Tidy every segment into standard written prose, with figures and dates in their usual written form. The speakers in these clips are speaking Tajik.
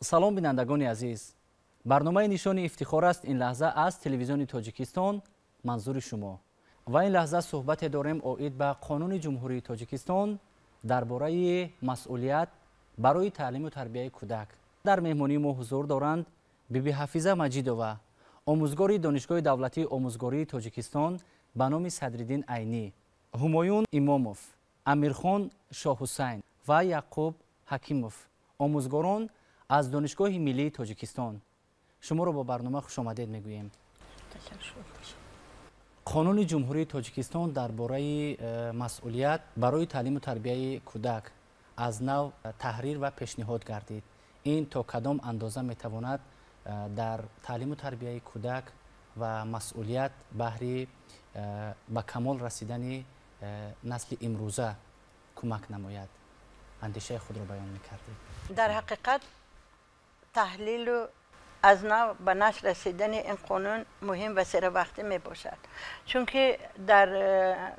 Салом, бинандагони азиз. Барномаи «Нишони ифтихор аст» ин лаҳза аз Телевизиони Тоҷикистон манзури шумо. Ва ин лаҳза суҳбате дорем оид ба Қонуни Ҷумҳурии Тоҷикистон дар бораи масъулият барои таълиму тарбияи кӯдак. Дар меҳмонии мо ҳузур доранд Биби Ҳафиза Маҷидова, омӯзгори Донишгоҳи давлатии омӯзгории Тоҷикистон ба номи Садриддин Айнӣ, Ҳумоюн Имомов, Амирхон Шоҳҳусайн ва Яқуб Ҳакимов, омӯзгорон аз Донишгоҳи миллии Тоҷикистон. Шуморо ба барнома хушомадед мегӯем. Қонуни Ҷумҳурии Тоҷикистон дар бораи масъулият барои таълиму тарбияи кӯдак аз нав таҳрир ва пешниҳод гардид. Ин то кадом андоза метавонад дар таълиму тарбияи кӯдак ва масъулият баҳри ба камол расидани насли имрӯза кӯмак намояд? Андешаи худро баён мекардед. Дар ҳақиқат, таҳлилу аз нав ба нашр расидани ин қонун муҳим ва серавақтӣ мебошад, чунки дар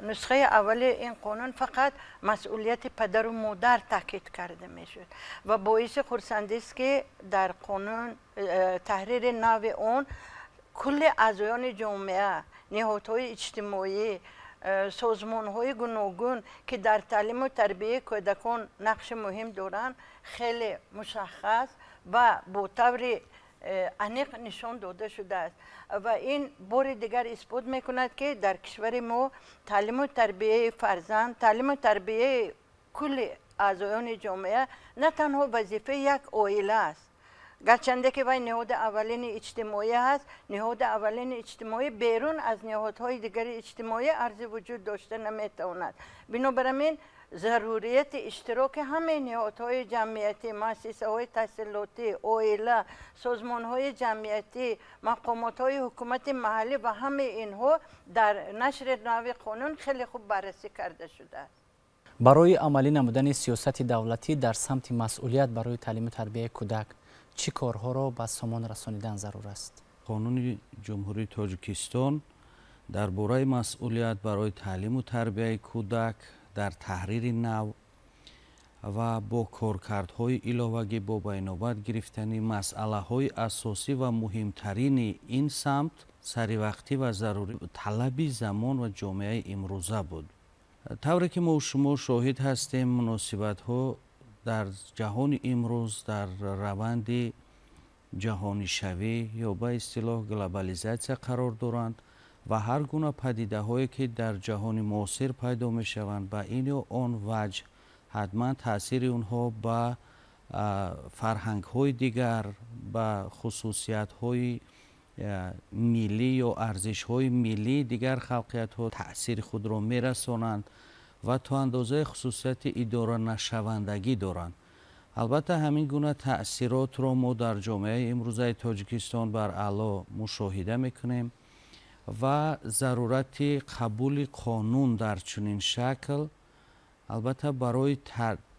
нусхаи аввали ин қонун фақат масъулияти падару модар таъкид карда мешуд ва боиси хурсандист, ки дар қонун таҳрири нави он кулли аъзоёни ҷомеа, ниҳодҳои иҷтимоӣ, созмонҳои гуногун, ки дар таълиму тарбияи кӯдакон нақши муҳим доранд, хеле мушаххас ва бо таври аниқ нишон дода шудааст. Ва ин бори дигар исбот мекунад, ки дар кишвари мо таълиму тарбияи фарзанд, таълиму тарбияи кулли аъзоёни ҷомеа на танҳо вазифаи як оила аст. Гарчанде ки вай ниҳоди аввалини иҷтимоӣ ҳаст, ниҳоди аввалини иҷтимоӣ берун аз ниҳодҳои дигари иҷтимоӣ арзи вуҷуд дошта наметавонад. Бинобар ин, зарурияти иштироки ҳамаи ниҳодҳои ҷамъиятӣ, муассисаҳои таҳсилотӣ, оила, созмонҳои ҷамъиятӣ, мақомотҳои ҳукумати маҳаллӣ ва ҳамаи инҳо дар нашри нави қонун хеле хуб баррасӣ карда шудааст. Барои амалӣ намудани сиёсати давлатӣ дар самти масъулият барои таълиму тарбияи кӯдак чӣ корҳоро ба сомон расонидан зарур аст? Қонуни Ҷумҳурии Тоҷикистон дар бораи масъулият барои таълиму тарбияи кӯдак дар таҳрири нав ва бо коркардҳои иловагӣ, бо байнобат гирифтани масъалаҳои асосӣ ва муҳимтарини ин самт, саривақтӣ ва зарурӣ, талаби замон ва ҷомеаи имрӯза буд. Тавре ки мо шумо шоҳид ҳастем, муносибатҳо дар ҷаҳони имрӯз дар раванди ҷаҳонишавӣ ё ба истилоҳ глобализатсия қарор доранд ва ҳар гуна падидаҳое, ки дар ҷаҳони муосир пайдо мешаванд, ба ин ё он ваҷҳ ҳатман таъсири онҳо ба фарҳангҳои дигар, ба хусусиятҳои миллӣ ё арзишҳои миллии дигар халқиятҳо таъсири худро мерасонанд ва то андозаи хусусияти идоранашавандагӣ доранд. Албатта, ҳамин гуна таъсиротро мо дар ҷомеаи имрӯзаи Тоҷикистон бар аъло мушоҳида мекунем ва зарурати қабули қонун дар чунин шакл, албатта, барои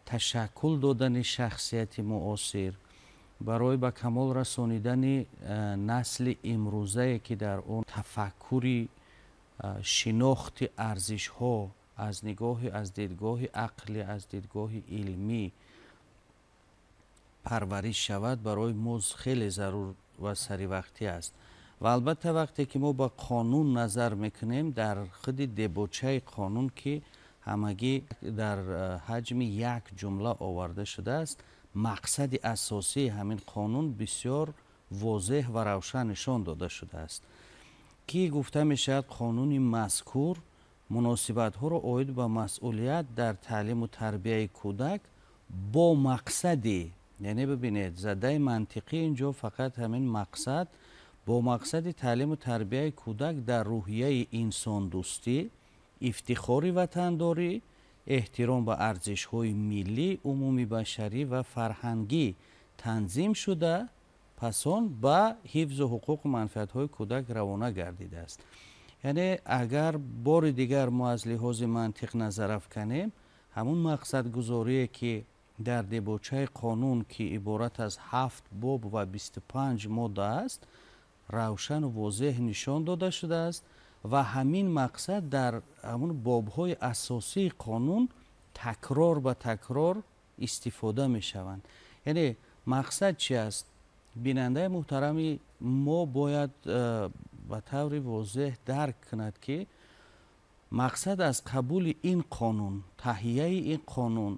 ташаккул додани шахсияти муосир, барои ба камол расонидани насли имрӯзае, ки дар он тафаккури шинохти арзишҳо аз дидгоҳи ақлӣ, аз дидгоҳи илмӣ парвариш шавад, барои мо хеле зарур ва саривақтӣ аст. Ва албатта, вақте ки мо ба қонун назар мекунем, дар худи дебочаи қонун, ки ҳамагӣ дар ҳаҷми як ҷумла оварда шудааст, мақсади асосии ҳамин қонун бисёр возеҳ ва равшан нишон дода шудааст, ки гуфта мешавад: қонуни мазкур муносибатҳоро оид ба масъулият дар таълиму тарбияи кӯдак бо мақсади, яъне бибинед, задаи мантиқӣ ин ҷо фақат ҳамин мақсад, бо мақсади таълиму тарбияи кӯдак дар рӯҳияи инсондӯстӣ, ифтихори ватандорӣ, эҳтиром ба арзишҳои миллӣ, умумибашарӣ ва фарҳангӣ танзим шуда, пас он ба ҳифзу ҳуқуқу манфиатҳои кӯдак равона гардидааст. Яъне, агар бори дигар мо аз лиҳози мантиқ назар афканем, ҳамун мақсадгузорие, ки дар дебочаи қонун, ки иборат аз ҳафт боб ва 25 модда аст, равшану возеҳ нишон дода шудааст ва ҳамин мақсад дар ҳамун бобҳои асосии қонун такрор ба такрор истифода мешаванд. Яъне Мақсад чи аст? Бинандаи муҳтарами мо бояд ба таври возеҳ дарк кунад, ки мақсад аз қабули ин қонун, таҳияи ин қонун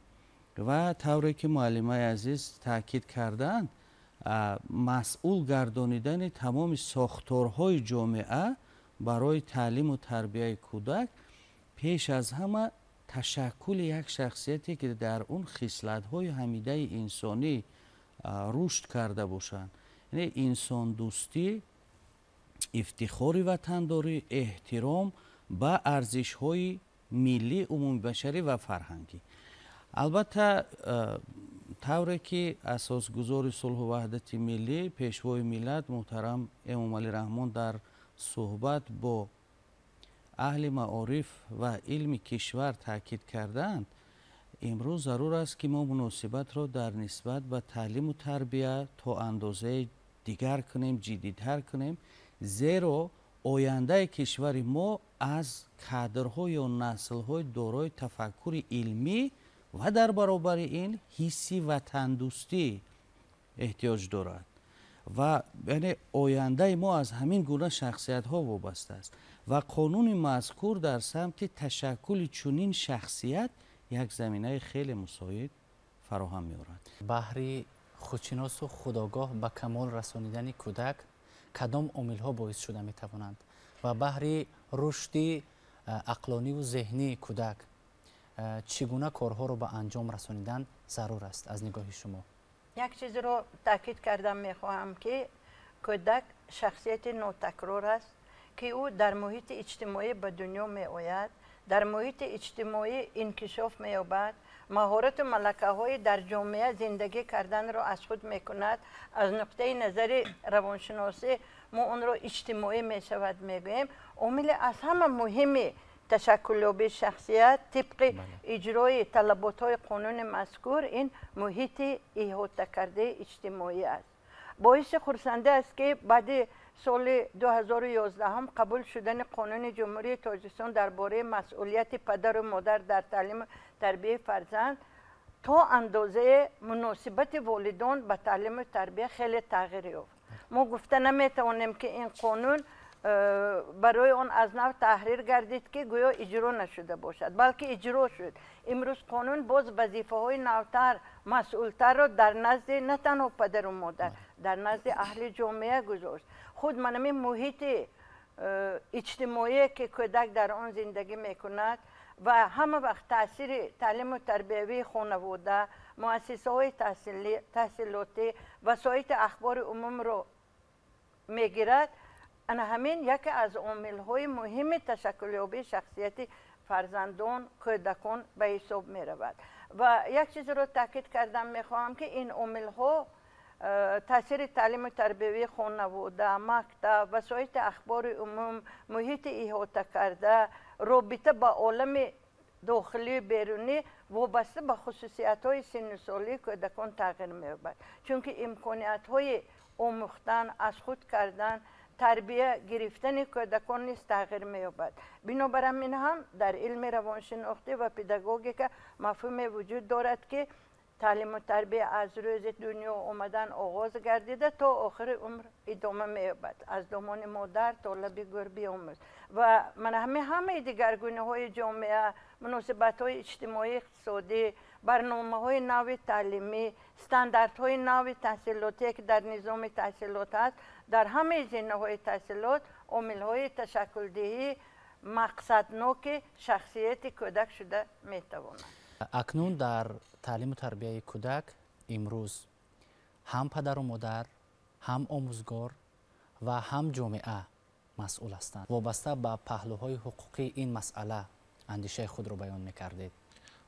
ва тавре ки муаллимаи азиз таъкид карданд, масъул гардонидани тамоми сохторҳои ҷомеа барои таълиму тарбияи кӯдак, пеш аз ҳама ташаккули як шахсияте, ки дар он хислатҳои ҳамидаи инсонӣ рушд карда бошанд, яъне инсондӯстӣ, ифтихори ватандорӣ, эҳтиром ба арзишҳои миллӣ, умумибашарӣ ва фарҳангӣ. Албатта, тавре ки асосгузори сулҳу ваҳдати миллӣ, пешвои миллат муҳтарам Эмомалӣ Раҳмон дар суҳбат бо аҳли маориф ва илми кишвар таъкид кардаанд, имрӯз зарур аст, ки мо муносибатро дар нисбат ба таълиму тарбия то андозаи дигар кунем, ҷиддитар кунем, зеро ояндаи кишвари мо аз кадрҳо ё наслҳои дорои тафаккури илмӣ ва дар баробари ин ҳисси ватандӯстӣ эҳтиёҷ дорад ва яъне ояндаи мо аз ҳамин гуна шахсиятҳо вобаста аст ва қонуни мазкур дар самти ташаккули чунин шахсият як заминаи хеле мусоид фароҳам меорад. Баҳри худшиносу худогоҳ ба камол расонидани кӯдак кадом омилҳо боис шуда метавонанд ва баҳри рушди ақлониву зеҳнии кӯдак чӣ гуна корҳоро ба анҷом расонидан зарур аст аз нигоҳи шумо? Як чизро таъкид кардам мехоҳам, ки кӯдак шахсияти нотакрор аст, ки ӯ дар муҳити иҷтимоӣ ба дунё меояд, дар муҳити иҷтимоӣ инкишоф меёбад, маҳорату малакаҳои дар ҷомеа зиндагӣ карданро аз худ мекунад. Аз нуқтаи назари равоншиносӣ мо онро иҷтимоӣ мешавад мегӯем. Омили аз ҳама муҳими ташаккулёбии шахсият тибқи иҷрои талаботҳои қонуни мазкур ин муҳити иҳотакардаи иҷтимоӣ аст. Боиси хурсандӣ аст, ки баъди соли 2011 қабул шудани қонуни Ҷумҳурии Тоҷикистон дар бораи масъулияти падару модар дар таълиму тарбияи фарзанд то андозаи муносибати волидон ба таълиму тарбия хеле тағйир ёфт. Мо гуфта наметавонем, ки ин қонун барои он аз нав таҳрир гардид, ки гӯё иҷро нашуда бошад, балки иҷро шуд. Имрӯз қонун боз вазифаҳои навтар, масъултарро дар назди на танҳо падару модар, дар назди аҳли ҷомеа гузошт. Худ манами муҳити иҷтимоие, ки кӯдак дар он зиндагӣ мекунад ва ҳама вақт таъсири таълиму тарбиявии хонавода, муассисаҳои таҳсилотӣ, васоити ахбори умумро мегирад, ана ҳамин яке аз омилҳои муҳими ташаккулёбии шахсияти фарзандон, кӯдакон ба ҳисоб меравад. Ва як чизро таъкид кардам мехоҳам, ки ин омилҳо, таъсири таълиму тарбиявии хонавода, мактаб, васоити ахбори умум, муҳити иҳотакарда, робита ба олами дохилию берунӣ вобаста ба хусусиятҳои синну солии кӯдакон тағйир меёбад, чунки имкониятҳои омӯхтан, аз худ кардан, тарбия гирифтани кӯдакон низ тағйир меёбад. Бинобар ҳамин ҳам дар илми равоншинохтӣ ва педагогика мафҳуме вуҷуд дорад, ки таълиму тарбия аз рӯзи дунё омадан оғоз гардида то охири умр идома меёбад, аз домони модар то лаби гӯр биомӯз. Ва мана ҳамин ҳамаи дигаргуниҳои ҷомеа, муносибатҳои иҷтимоӣ, иқтисодӣ, барномаҳои нави таълимӣ, стандартҳои нави таҳсилотие, ки дар низоми таҳсилот аст, дар ҳамаи зинаҳои таҳсилот омилҳои ташаккулдиҳии мақсадноки шахсияти кӯдак шуда метавонад. Акнун дар таълиму тарбияи кӯдак имрӯз ҳам падару модар, ҳам омӯзгор ва ҳам ҷомеа масъул ҳастанд. Вобаста ба паҳлӯҳои ҳуқуқии ин масъала андешаи худро баён мекардед.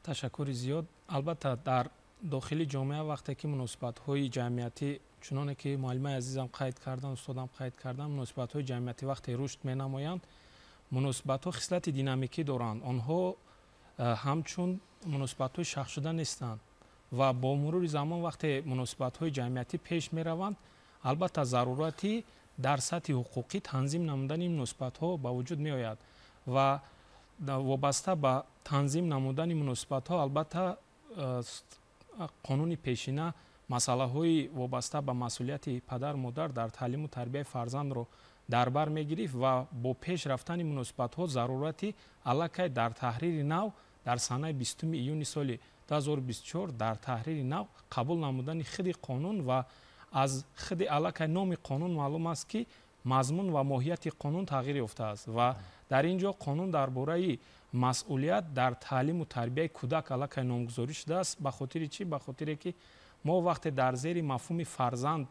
Ташаккури зиёд. Албатта, дар дохили ҷомеа вақте ки муносибатҳои ҷамъиятӣ, чуноне ки муаллимаи азизам қайд карданд, устодам қайд карданд, муносибатҳои ҷамъиятӣ вақте рушд менамоянд, муносибатҳо хислати динамикӣ доранд. Онҳо ҳамчун муносибатҳои шахсшуда нестанд ва бо мурури замон вақте муносибатҳои ҷамъиятӣ пеш мераванд, албатта, зарурати дар сатҳи ҳуқуқӣ танзим намудани муносибатҳо ба вуҷуд меояд ва вобаста ба танзим намудани муносибатҳо, албатта, қонуни пешина Масъалаҳои вобаста ба масъулияти падару модар дар таълиму тарбияи фарзандро дар бар мегирифт ва бо пеш рафтани муносибатҳо зарурати аллакай дар таҳрири нав дар санаи 20 июни соли 2024 дар таҳрири нав қабул намудани худи қонун ва аз худи аллакай номи қонун маълум аст, ки мазмун ва моҳияти қонун тағйир ёфтааст ва дар ин ҷо қонун дар бораи масъулият дар таълиму тарбияи кӯдак аллакай номгузорӣ шудааст. Ба хотири чӣ? Ба хотире ки мо вақте дар зери мафҳуми фарзанд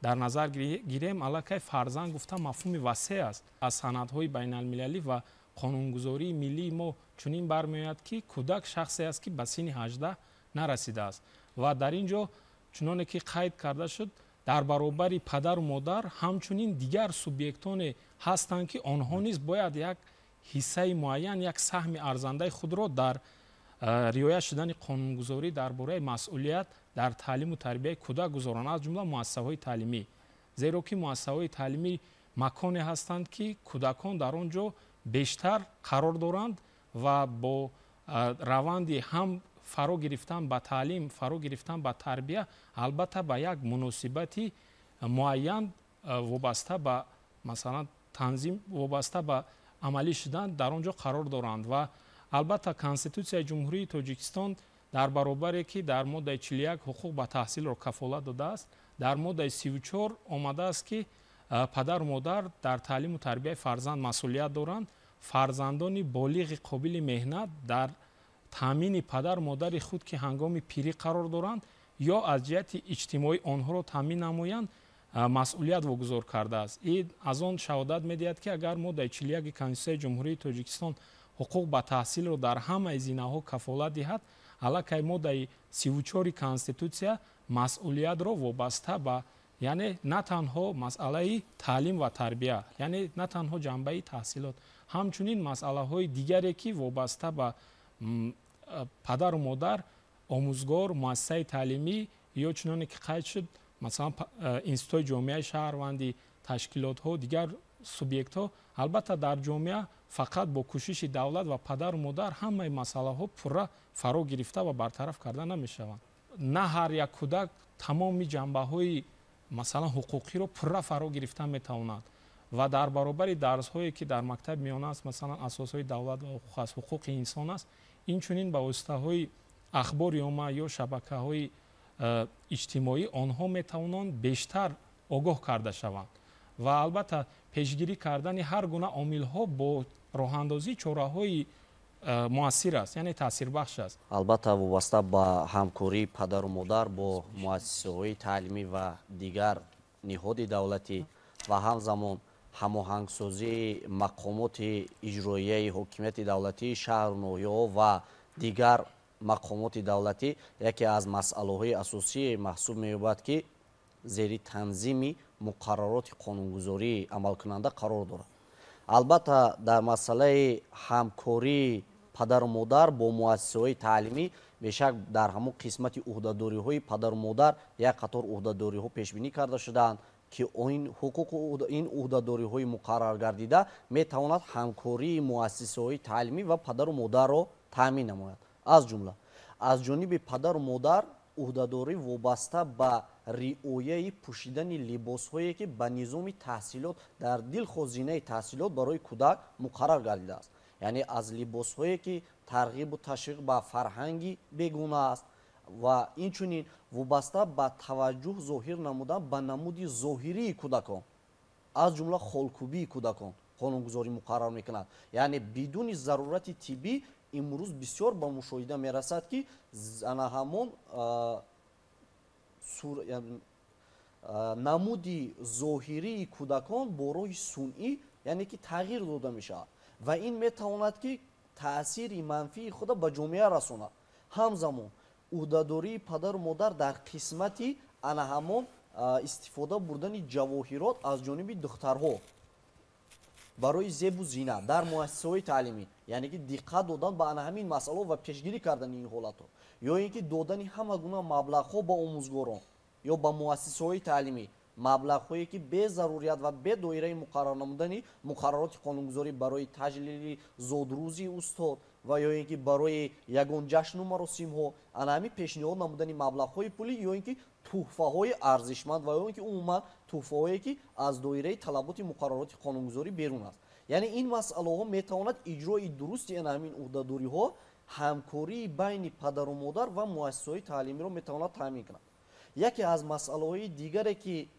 дар назар гирем, аллакай фарзанд гуфта мафҳуми васеъ аст. Аз санадҳои байналмилалӣ ва қонунгузории миллии мо чунин бармеояд, ки кӯдак шахсе аст, ки ба синни 18 нарасидааст ва дар ин ҷо чуноне ки қайд карда шуд, дар баробари падару модар ҳамчунин дигар субъектоне ҳастанд, ки онҳо низ бояд як ҳиссаи муайян, як саҳми арзандаи худро дар риоя шудани қонунгузорӣ дар бораи масъулият дар таълиму тарбияи кӯдак гузоранд, аз ҷумла муассисаҳои таълимӣ, зеро ки муассисаҳои таълимӣ маконе ҳастанд, ки кӯдакон дар он ҷо бештар қарор доранд ва бо раванди ҳам фаро гирифтан ба таълим, фаро гирифтан ба тарбия, албатта ба як муносибати муайян вобаста ба масалан танзим, вобаста ба амалӣ шудан дар он ҷо қарор доранд. Ва албатта Конститутсияи Ҷумҳурии Тоҷикистон дар баробаре ки дар моддаи 41 ҳуқуқ ба таҳсилро кафолат додааст, дар моддаи 34 омадааст, ки падару модар дар таълиму тарбияи фарзанд масъулият доранд. Фарзандони болиғи қобили меҳнат дар таъмини падару модари худ, ки ҳангоми пирӣ қарор доранд ё аз ҷиҳати иҷтимоӣ онҳоро таъмин намоянд, масъулият вогузор кардааст. Ин аз он шаҳодат медиҳад, ки агар моддаи 41 Конститутсияи Ҷумҳурии Тоҷикистон ҳуқуқ ба таҳсилро дар ҳамаи зинаҳо кафолат диҳад, аллакай моддаи 34 Конститутсия масъулиятро вобаста ба, яъне на танҳо масъалаи таълим ва тарбия, яъне на танҳо ҷанбаи таҳсилот, ҳамчунин масъалаҳои дигаре, ки вобаста ба падару модар, омӯзгор, муассисаи таълимӣ ё чуноне ки қайд шуд, масалан институтҳои ҷомеаи шаҳрвандӣ, ташкилотҳо, дигар субъектҳо, албатта дар ҷомеа фақат бо кӯшиши давлат ва падару модар ҳамаи масъалаҳо пурра фаро гирифта ва бартараф карда намешаванд. На ҳар як кӯдак тамоми ҷанбаҳои масалан ҳуқуқиро пурра фаро гирифта метавонад ва дар баробари дарсҳое, ки дар мактаби миёна аст, масалан асосҳои давлат ва ҳуқуқ аст, ҳуқуқи инсон аст, инчунин ба воситаҳои ахбори омма ё шабакаҳои иҷтимоӣ онҳо метавонанд бештар огоҳ карда шаванд ва албатта пешгирӣ кардани ҳар гуна омилҳо бо роҳандозии чораҳои муассир аст, яъне таъсирбахш аст. Албатта вобаста ба ҳамкории падару модар бо муассисаҳои таълимӣ ва дигар ниҳоди давлатӣ ва ҳамзамон ҳамоҳангсозии мақомоти иҷроияи ҳокимияти давлатии шаҳру ноҳияҳо ва дигар мақомоти давлатӣ яке аз масъалаҳои асосие маҳсуб меёбад, ки зери танзими муқаррароти қонунгузории амалкунанда қарор дорад. Албатта дар масъалаи ҳамкории падару модар бо муассисаҳои таълимӣ бешак дар ҳамон қисмати ӯҳдадориҳои падару модар як қатор ӯҳдадориҳо пешбинӣ карда шудаанд, ки ин ҳуқуқу ин ӯҳдадориҳои муқаррар гардида метавонад ҳамкории муассисаҳои таълимӣ ва падару модарро таъмин намояд. Аз ҷумла аз ҷониби падару модар ӯҳдадорӣ вобаста ба риояи пӯшидани либосҳое, ки ба низоми таҳсилот дар дилхоҳ зинаи таҳсилот барои кӯдак муқаррар гардидааст, яъне аз либосҳое, ки тарғибу ташвиқ ба фарҳанги бегуна аст ва инчунин вобаста ба таваҷҷӯҳ зоҳир намудан ба намуди зоҳирии кӯдакон, аз ҷумла холкӯбии кӯдакон қонунгузорӣ муқаррар мекунад. Яъне бидуни зарурати тиббӣ имрӯз бисёр ба мушоҳида мерасад, ки ана ҳамон намуди зоҳирии кӯдакон бо роҳи сунъӣ, яъне ки тағйир дода мешавад ва ин метавонад, ки таъсири манфии худа ба ҷомеа расонад. Ҳамзамон ӯҳдадории падару модар дар қисмати ана ҳамон истифода бурдани ҷавоҳирот аз ҷониби духтарҳо барои зебу зина дар муассисаҳои таълимӣ, яъне ки диққат додан ба ана ҳамин масъала ва пешгирӣ кардани ин ҳолатҳо, ё ин ки додани ҳама гуна маблағҳо ба омӯзгорон ё ба муассисаҳои таълимӣ. Маблағҳое ки бе зарурият ва бе доираи муқаррар намудани муқаррароти қонунгузорӣ барои таҷлили зодрӯзи устод ва ё ин ки барои ягон ҷашну маросимҳо, ана ҳамин пешниҳод намудани маблағҳои пулӣ ё ин ки тӯҳфаҳои арзишманд ва ё ин ки умуман тӯҳфаҳое ки аз доираи талаботи муқаррароти қонунгузорӣ берун аст. Яъне ин масъалаҳо метавонад иҷрои дурусти ана ҳамин ӯҳдадориҳо, ҳамкории байни падару модар ва муассисаҳои таълимиро метавонад таъмин кунад. Яке аз масъалаҳои дигаре ки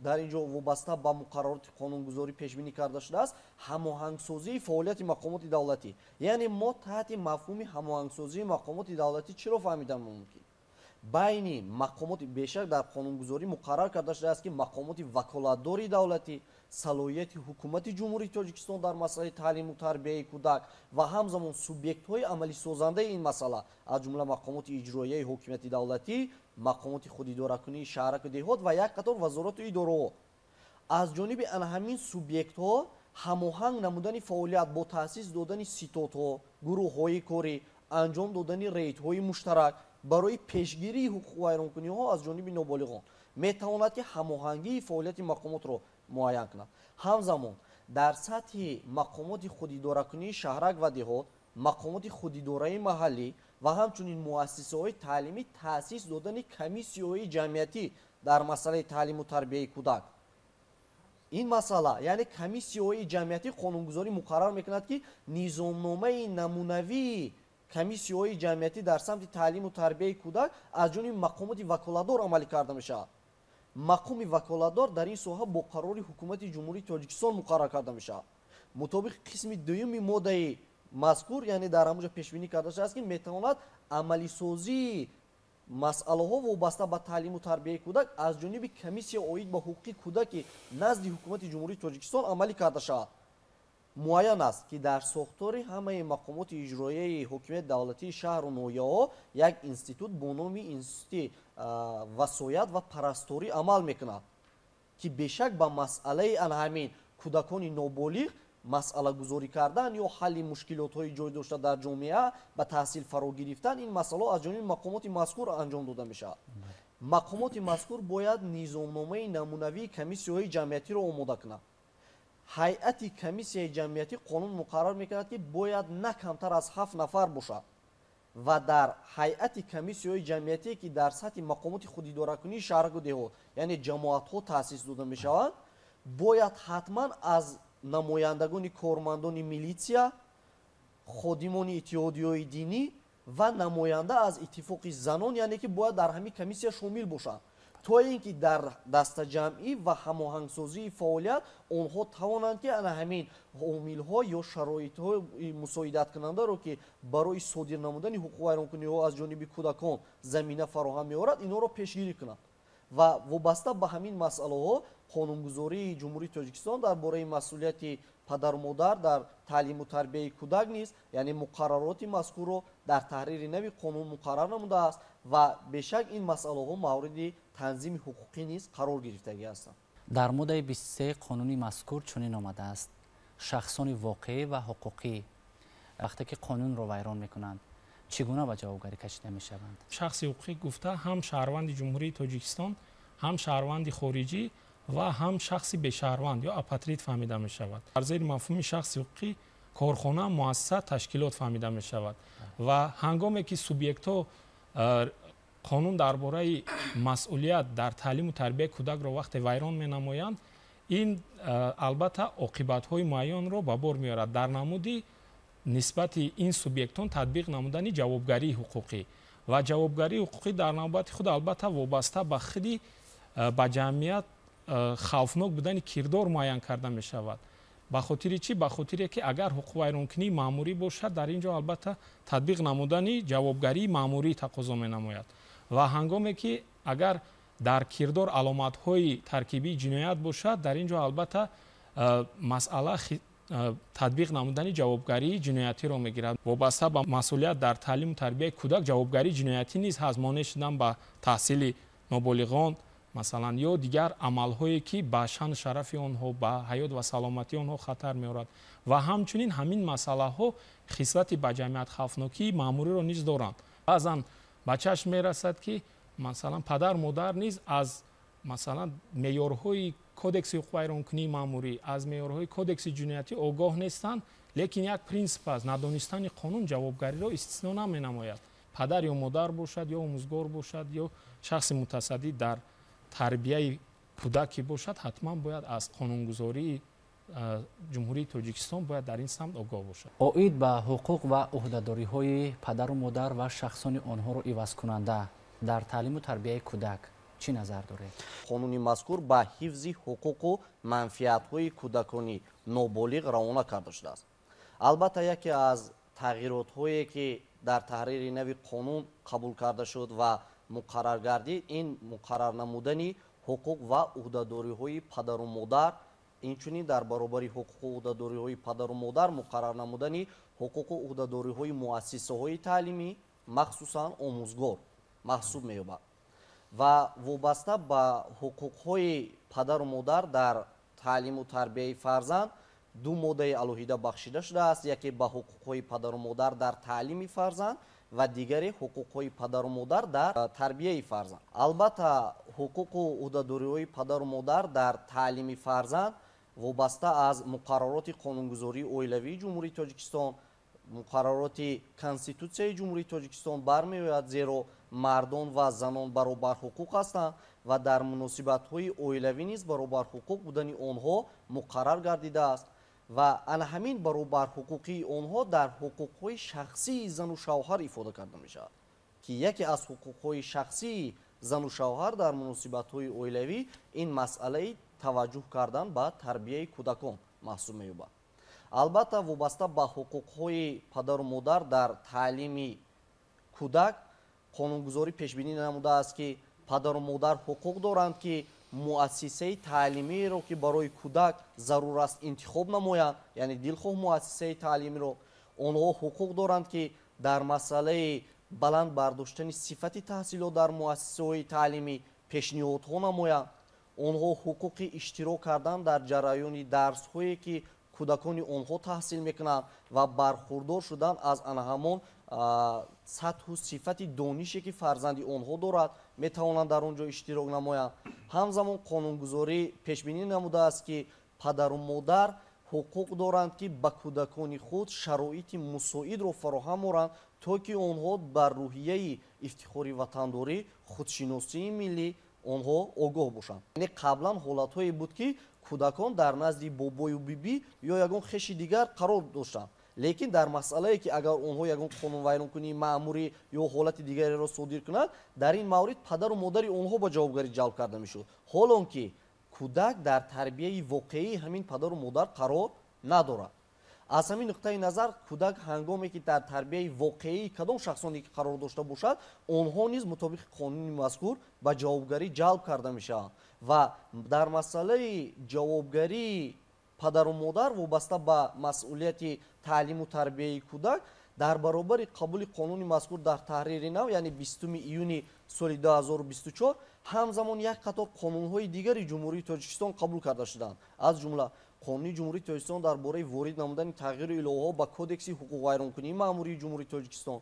дар ин ҷо вобаста ба муқаррароти қонунгузорӣ пешбинӣ карда шудааст, ҳамоҳангсозии фаъолияти мақомоти давлатӣ. Яъне мо таҳти мафҳуми ҳамоҳангсозии мақомоти давлатӣ чиро фаҳмидан мумкин? Байни мақомоти бешак дар қонунгузорӣ муқаррар карда шудааст, ки мақомоти ваколатдори давлатӣ, салоҳияти ҳукумати Ҷумҳурии Тоҷикистон дар масъалаи таълиму тарбияи кӯдак ва ҳамзамон субъектҳои амалисозандаи ин масъала, аз ҷумла мақомоти иҷроияи ҳокимияти давлатӣ, мақомоти худидоракунии шаҳраку деҳот ва як қатор вазорату идораҳо. Аз ҷониби ана ҳамин субъектҳо ҳамоҳанг намудани фаъолият бо таъсис додани ситодҳо, гурӯҳҳои корӣ, анҷом додани рейдҳои муштарак барои пешгирии ҳуқуқвайронкуниҳо аз ҷониби ноболиғон метавонад ки ҳамоҳангии фаъолияти мақомотро муайян кунад. Ҳамзамон дар сатҳи мақомоти худидоракунии шаҳрак ва деҳот, мақомоти худидораи маҳаллӣ ва ҳамчунин муассисаҳои таълимӣ таъсис додани комиссияҳои ҷамъиятӣ дар масъалаи таълиму тарбияи кӯдак. Ин масъала, яъне комиссияҳои ҷамъиятӣ, қонунгузорӣ муқаррар мекунад, ки низомномаи намунавии комиссияҳои ҷамъиятӣ дар самти таълиму тарбияи кӯдак аз ҷониби мақомоти ваколатдор амалӣ карда мешавад. Мақоми ваколатдор дар ин соҳа бо қарори ҳукумати Ҷумҳурии Тоҷикистон муқаррар карда мешавад. Мутобиқи қисми дуюми моддаи мазкур, яъне дар ҳамонҷо пешбинӣ карда шудааст, ки метавонад амалисозии масъалаҳо вобаста ба таълиму тарбияи кӯдак аз ҷониби комиссия оид ба ҳуқуқи кӯдаки назди ҳукумати Ҷумҳурии Тоҷикистон амалӣ карда шавад. Муайян аст, ки дар сохтори ҳамаи мақомоти иҷроияи ҳокимияти давлатии шаҳру ноҳияҳо як институт бо номи институти васоят ва парасторӣ амал мекунад, ки бешак ба масъалаи ана ҳамин кӯдакони ноболиғ масъалагузорӣ кардан ё ҳалли мушкилотҳои ҷой дошта дар ҷомеа, ба таҳсил фаро гирифтан, ин масъалаҳо аз ҷониби мақомоти мазкур анҷом дода мешавад. Мақомоти мазкур бояд низомномаи намунавии комиссияҳои ҷамъиятиро омода кунанд. Ҳайати комиссияи ҷамъиятӣ қонун муқаррар мекунад, ки бояд на камтар аз 7 нафар бошад ва дар ҳайати комиссияҳои ҷамъиятие, ки дар сатҳи мақомоти худидоракунии шаҳраку деҳот, яъне ҷамоатҳо таъсис дода мешаванд, бояд ҳатман аз намояндагони кормандони милитсия, ходимони иттиҳодиҳои динӣ ва намоянда аз иттифоқи занон, яъне ки бояд дар ҳамин комиссия шомил бошанд, то ин ки дар дастаҷамъӣ ва ҳамоҳангсозии фаъолият онҳо тавонанд, ки ана ҳамин омилҳо ё шароитҳои мусоидаткунандаро, ки барои содир намудани ҳуқуқвайронкуниҳо аз ҷониби кӯдакон замина фароҳам меорад, инҳоро пешгирӣ кунанд. Ва вобаста ба ҳамин масъалаҳо қонунгузории Ҷумҳурии Тоҷикистон дар бораи масъулияти падару модар дар таълиму тарбияи кӯдак низ, яъне муқаррароти мазкурро дар таҳрири нави қонун муқаррар намудааст ва бешак ин масъалаҳо мавриди танзими ҳуқуқӣ низ қарор гирифтагӣ ҳастанд. Дар моддаи 23 қонуни мазкур чунин омадааст: шахсони воқеӣ ва ҳуқуқӣ вақте ки қонунро вайрон мекунанд, чӣ гуна ба ҷавобгарӣ кашида мешаванд? Шахси ҳуқуқӣ гуфта ҳам шаҳрванди Ҷумҳурии Тоҷикистон, ҳам шаҳрванди хориҷӣ ва ҳам шахси бешаҳрванд ё апатрид фаҳмида мешавад. Дар зери мафҳуми шахси ҳуқуқӣ корхона, муассиса, ташкилот фаҳмида мешавад ва ҳангоме ки субъектҳо қонун дар бораи масъулият дар таълиму тарбияи кӯдакро вақте вайрон менамоянд, ин албатта оқибатҳои муайянро ба бор меорад дар намуди нисбати ин субъектон татбиқ намудани ҷавобгарии ҳуқуқӣ. Ва ҷавобгарии ҳуқуқӣ дар навбати худ албатта вобаста ба худи ба ҷамъият хавфнок будани кирдор муайян карда мешавад. Ба хотири чӣ? Ба хотире ки агар ҳуқуқвайронкунии маъмурӣ бошад, дар ин ҷо албатта татбиқ намудани ҷавобгарии маъмурӣ тақозо менамояд. Ва ҳангоме ки агар дар кирдор аломатҳои таркибии ҷиноят бошад, дар ин ҷо албатта масъала татбиқ намудани ҷавобгарии ҷиноятиро мегирад. Вобаста ба масъулият дар таълиму тарбияи кӯдак ҷавобгарии ҷиноятӣ низ ҳаст, монеъ шудан ба таҳсили ноболиғон масалан ё дигар амалҳое ки ба шаъну шарафи онҳо, ба ҳаёт ва саломатии онҳо хатар меорад. Ва ҳамчунин ҳамин масъалаҳо хислати ба ҷамъият хавфнокии маъмуриро низ доранд. Баъзан ба чашм мерасад, ки масалан падар модар низ аз Масалан, меъёрҳои кодекси ҳуқуқвайронкунии маъмурӣ, аз меъёрҳои кодекси ҷиноятӣ огоҳ нестанд, лекин як принсип аст: надонистани қонун ҷавобгариро истисно наменамояд. Падар ё модар бошад, ё омӯзгор бошад, ё шахси мутасаддӣ дар тарбияи кӯдаке бошад, ҳатман бояд аз қонунгузории Ҷумҳурии Тоҷикистон бояд дар ин самт огоҳ бошад. Оид ба ҳуқуқ ва ӯҳдадориҳои падару модар ва шахсони онҳоро ивазкунанда дар таълиму тарбияи кӯдак чӣ назар доред? Қонуни мазкур ба ҳифзи ҳуқуқу манфиатҳои кӯдакони ноболиғ равона карда шудааст. Албатта, яке аз тағйиротҳое ки дар таҳрири нави қонун қабул карда шуд ва муқаррар гардид, ин муқаррар намудани ҳуқуқ ва ӯҳдадориҳои падару модар, инчунин дар баробари ҳуқуқу ӯҳдадориҳои падару модар муқаррар намудани ҳуқуқу ӯҳдадориҳои муассисаҳои таълимӣ, махсусан омӯзгор маҳсуб меёбад. Ва вобаста ба ҳуқуқҳои падару модар дар таълиму тарбияи фарзанд ду моддаи алоҳида бахшида шудааст: яке ба ҳуқуқҳои падару модар дар таълими фарзанд ва дигаре ҳуқуқҳои падару модар дар тарбияи фарзанд. Албатта, ҳуқуқу ӯҳдадориҳои падару модар дар таълими фарзанд вобаста аз муқаррароти қонунгузории оилавии Ҷумҳурии Тоҷикистон, муқаррароти Конститутсияи Ҷумҳурии Тоҷикистон бармеояд, зеро мардон ва занон баробарҳуқуқ ҳастанд ва дар муносибатҳои оилавӣ низ баробарҳуқуқ будани онҳо муқаррар гардидааст ва ана ҳамин баробарҳуқуқии онҳо дар ҳуқуқҳои шахсии зану шавҳар ифода карда мешавад, ки яке аз ҳуқуқҳои шахсии зану шавҳар дар муносибатҳои оилавӣ ин масъалаи таваҷҷӯҳ кардан ба тарбияи кӯдакон маҳсуб меёбад. Албатта, вобаста ба ҳуқуқҳои падару модар дар таълими кӯдак қонунгузорӣ пешбинӣ намудааст, ки падару модар ҳуқуқ доранд, ки муассисаи таълимиро, ки барои кӯдак зарур аст, интихоб намоянд, яъне дилхоҳ муассисаи таълимиро. Онҳо ҳуқуқ доранд, ки дар масъалаи баланд бардоштани сифати таҳсилот дар муассисаҳои таълимӣ пешниҳодҳо намоянд. Онҳо ҳуқуқи иштирок кардан дар ҷараёни дарсҳое, ки кӯдакони онҳо таҳсил мекунанд ва бархурдор шудан аз ана ҳамон сатҳу сифати донише, ки фарзанди онҳо дорад, метавонанд дар он ҷо иштирок намоянд. Ҳамзамон қонунгузорӣ пешбинӣ намудааст, ки падару модар ҳуқуқ доранд, ки ба кӯдакони худ шароити мусоидро фароҳам оранд, то ки онҳо бар рӯҳияи ифтихори ватандорӣ, худшиносии миллӣ онҳо огоҳ бошанд. Яъне қаблан ҳолатҳое буд, ки кӯдакон дар назди бобою бибӣ ё ягон хеши дигар қарор доштанд, лекин дар масъалае, ки агар онҳо ягон қонунвайронкунии маъмурӣ ё ҳолати дигареро содир кунанд, дар ин маврид падару модари онҳо ба ҷавобгарӣ ҷалб карда мешуд, ҳолон ки кӯдак дар тарбияи воқеии ҳамин падару модар қарор надорад. Аз ҳамин нуқтаи назар кӯдак ҳангоме ки дар тарбияи воқеии кадом шахсоне ки қарор дошта бошад, онҳо низ мутобиқи қонуни мазкур ба ҷавобгарӣ ҷалб карда мешаванд. Ва дар масъалаи ҷавобгарии падару модар вобаста ба масъулияти таълиму тарбияи кӯдак дар баробари қабули қонуни мазкур дар таҳрири нав, яъне 20 июни соли 2024, ҳамзамон як қатор қонунҳои дигари Ҷумҳурии Тоҷикистон қабул карда шуданд, аз ҷумла Қонуни Ҷумҳурии Тоҷикистон дар бораи ворид намудани тағйиру иловаҳо ба Кодекси ҳуқуқвайронкунии маъмурии Ҷумҳурии Тоҷикистон,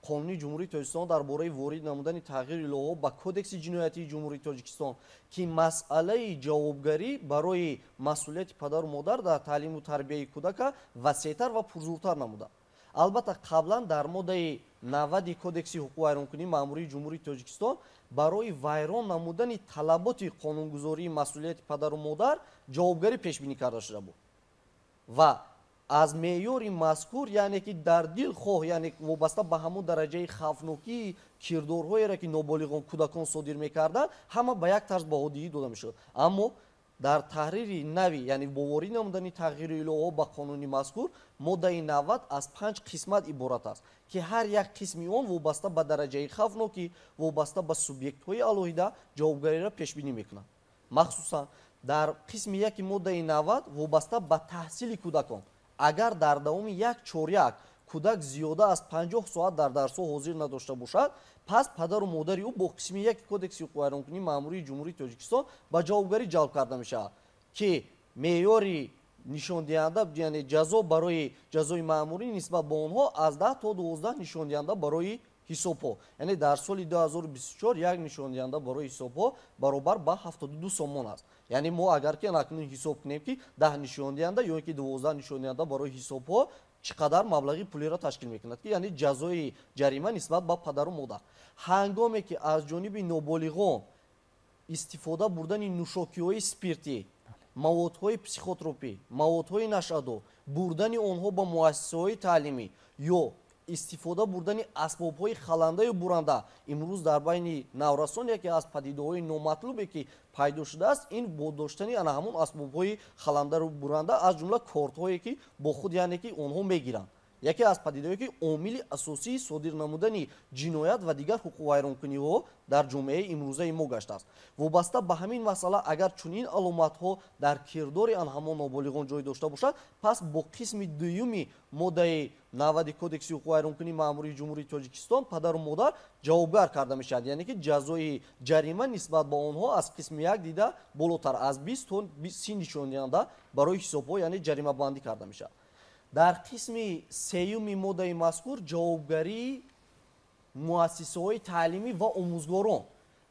Қонуни Ҷумҳурии Тоҷикистон дар бораи ворид намудани тағйиру иловаҳо ба Кодекси ҷиноятии Ҷумҳурии Тоҷикистон, ки масъалаи ҷавобгарӣ барои масъулияти падару модар дар таълиму тарбияи кӯдака васеътар ва пурзуртар намуданд. Албатта, қаблан дар моддаи 90 Кодекси ҳуқуқвайронкунии маъмурии Ҷумҳурии Тоҷикистон барои вайрон намудани талаботи қонунгузории масъулияти падару модар ҷавобгарӣ пешбинӣ карда шуда буд ва аз меъёри мазкур, яъне ки дар дилхоҳ, яъне вобаста ба ҳамон дараҷаи хавфнокии кирдорҳоеро, ки ноболиғон кӯдакон содир мекарданд, ҳама ба як тарз баҳодиҳӣ дода мешуд. Аммо дар таҳрири нави, яъне бо ворид намудани тағйиру иловаҳо ба қонуни мазкур, моддаи 90 аз 5 қисмат иборат аст, ки ҳар як қисми он вобаста ба дараҷаи хавфнокӣ, вобаста ба субъектҳои алоҳида ҷавобгариро пешбинӣ мекунад. Махсусан дар қисми 1 моддаи 90 вобаста ба таҳсили кӯдакон, агар дар давоми як чоряк кӯдак зиёда аз 50 соат дар дарсҳо ҳозир надошта бошад, пас падару модари ӯ бо қисми 1 Кодекси ҳуқуқвайронкунии маъмурии Ҷумҳурии Тоҷикистон ба ҷавобгарӣ ҷалб карда мешавад, ки меъёри нишондиҳанда, яъне ҷазо барои ҷазои маъмурӣ нисбат ба онҳо аз 10 то 12 нишондиҳанда барои ҳисобҳо, яъне дар соли 2024 як нишондиҳанда барои ҳисобҳо баробар ба 72 сомон аст. Яъне мо агар ки акнун ҳисоб кунем, ки 10 нишондиҳанда ё ки 12 нишондиҳанда барои ҳисобҳо чӣ қадар маблағи пулиро ташкил мекунад, ки яъне ҷазои ҷарима нисбат ба падару модар. Ҳангоме ки аз ҷониби ноболиғон истифода бурдани нӯшокиҳои спиртӣ, маводҳои психотропӣ, маводҳои нашъадор, бурдани онҳо ба муассисаҳои таълимӣ ё истифода бурдани асбобҳои халандаю буранда, имрӯз дар байни наврасон яке аз падидаҳои номатлубе ки пайдо шудааст, ин бо доштани ана ҳамон асбобҳои халандару буранда, аз ҷумла кортҳое ки бо худ, яъне ки онҳо мегиранд, яке аз падидаҳое ки омили асосии содир намудани ҷиноят ва дигар ҳуқуқвайронкуниҳо дар ҷомеаи имрӯзаи мо гаштааст. Вобаста ба ҳамин масъала, агар чунин аломатҳо дар кирдори ан ҳамон ноболиғон ҷой дошта бошад, пас бо қисми дуюми моддаи 90 Кодекси ҳуқуқвайронкунии маъмурии Ҷумҳурии Тоҷикистон падару модар ҷавобгар карда мешавад, яъне ки ҷазои ҷарима нисбат ба онҳо аз қисми 1 дида болотар, аз 20 то 30 нишондиҳанда барои ҳисобҳо, яъне ҷаримабандӣ карда мешавад. Дар қисми сеюми моддаи мазкур ҷавобгарии муассисаҳои таълимӣ ва омӯзгорон,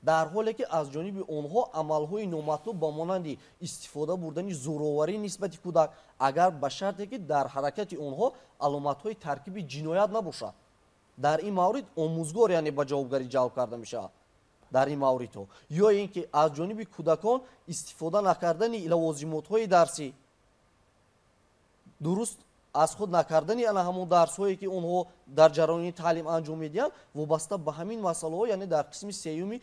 дар ҳоле ки аз ҷониби онҳо амалҳои номатлуб ба монанди истифода бурдани зӯроварӣ нисбати кӯдак, агар ба шарте ки дар ҳаракати онҳо аломатҳои таркиби ҷиноят набошад, дар ин маврид омӯзгор яъне ба ҷавобгарӣ ҷалб карда мешавад дар ин мавридҳо, ё ин ки аз ҷониби кӯдакон истифода накардани лавозимотҳои дарсӣ, дуруст аз худ накардани ана ҳамон дарсҳое ки онҳо дар ҷараёни таълим анҷом медиҳанд, вобаста ба ҳамин масъалаҳо, яъне дар қисми сеюми